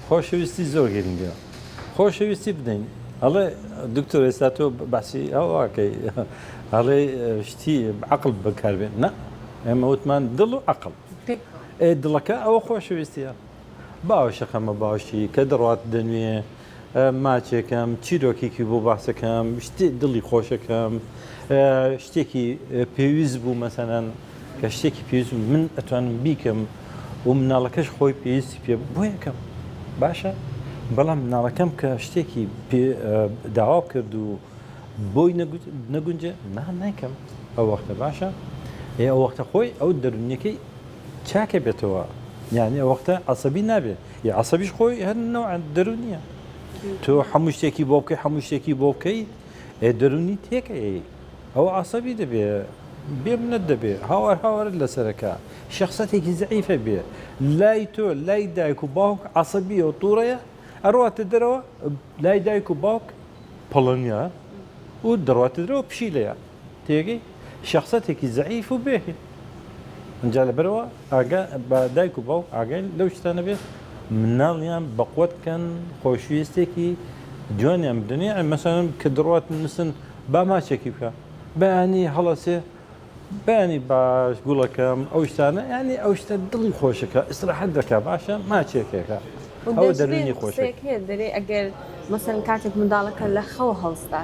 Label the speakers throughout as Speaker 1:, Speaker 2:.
Speaker 1: خۆشەویستی زۆر گرنگە خۆشەویستی بدەین ئەڵێ دکتۆر ئێستا تۆ باسی ئەوەکەی ئەڵێ شتی عقل بەکاربێن نا ئێمە وتمان دڵ و عقل ئێ دڵەکە ئەوە خۆشەویستیە باوەشەکەمە باشی کە دەڕات دەنوێ ماچێکم چیرۆکێکی بۆ باسەکەم شتی دڵی خۆشەکەم شتێکی پێویست بوو مەسەەن کە شتێکی پێویست من ئەتوانم بیکەم و مناڵەکەش خۆی پێویستی پێ بۆ یەکەم باشە بەڵام مناڵەکەم کە شتێکی داوا کرد و بۆی نەگونجێ نا نایکەم ئەو وەختە باشە ئێ ئەو وەختە خۆی ئەو دەرونیەکەی چاکە بێتەوە یعنی ئەو وەختە عسەبی نابێت یا عسەبیش خۆی هەر نەوع دەرونیە تۆ هەموو شتێکی بۆ بکەی هەموو شتێکی بۆ بکەی ئێ دەرونی تێکەیە ئەو عسەبی دەبێ بێ منەت دەبێ هاوار هاوارت لەسەرەکە شخصەتێکی زعیفە بێ لای تۆ لای دایک و باوک عسەبیە و تووڕەیە ئەڕواتە دەرەوە لای دایک و باوک پڵنگە و دەڕواتە دەرەوە پشیلەیە تێگەی شخصەتێکی زعیف و بێ ئینجا لەبەرەوە ئاگا بە دایک و باوک ئاگای لەو شتانە بێت مناڵیان بەقوت بکەن خۆشویستێکی جوانیان بدەنێ مەسەن کە دڕات نووسن با ماچێکی بکە بەیانی هەڵەسێ بەیانی باش گوڵەکەم ئەو شتانە یانی ئەو شتە دڵی خۆشەکە ئیسراحەت دەکا باشە ماچێکێکە ئەوە دەروونی خۆشە.
Speaker 2: قسەیەک هەیە دەرێ ئەگەر مەسەلەن کاتێک منداڵەکە لە خەو هەڵستا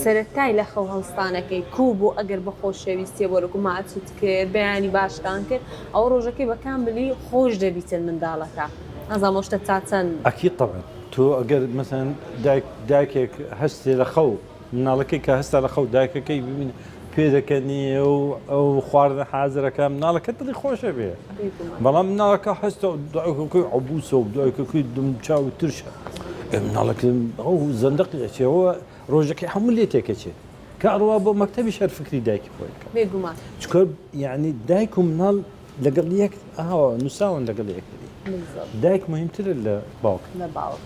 Speaker 2: سەرەتای لە خەو هەڵستانەکەی کوو بوو ئەگەر بە خۆشەویستیە وەرەکو ماچت کرد بەیانی باشتان کرد ئەوە ڕۆژەکەی بە کاملی خۆش دەبیتن منداڵەکە نازانم ئەو شتە تا چەند
Speaker 1: ئەکید تەبعەن تۆ ئەگەر مەسەلەن دایک دایکێک هەستێ لە خەو مناڵەکەی کە هەستا لە خەو دایکەکەی ببینێ پێدەکەنی و ئەو خواردنە حازرەکە مناڵەکە دڵی خۆشە بێ بەڵام مناڵەکە هەستە دایکەکەی عبوسە و دایکەکەی دم چاو ترشە مناڵەکە ئەو زەندەقی ئەچێەوە ڕۆژەکەی هەموو لێ تێکەچێ کە ئەڕوا بۆ مەکتەبی شەر فکری دایکی خۆی
Speaker 2: بێگومان
Speaker 1: چکە یعنی دایک و مناڵ لەگەڵ یەک ئاوا نووساون لەگەڵ یەکتری دایک مهمترە لە باوک
Speaker 2: لە باوک.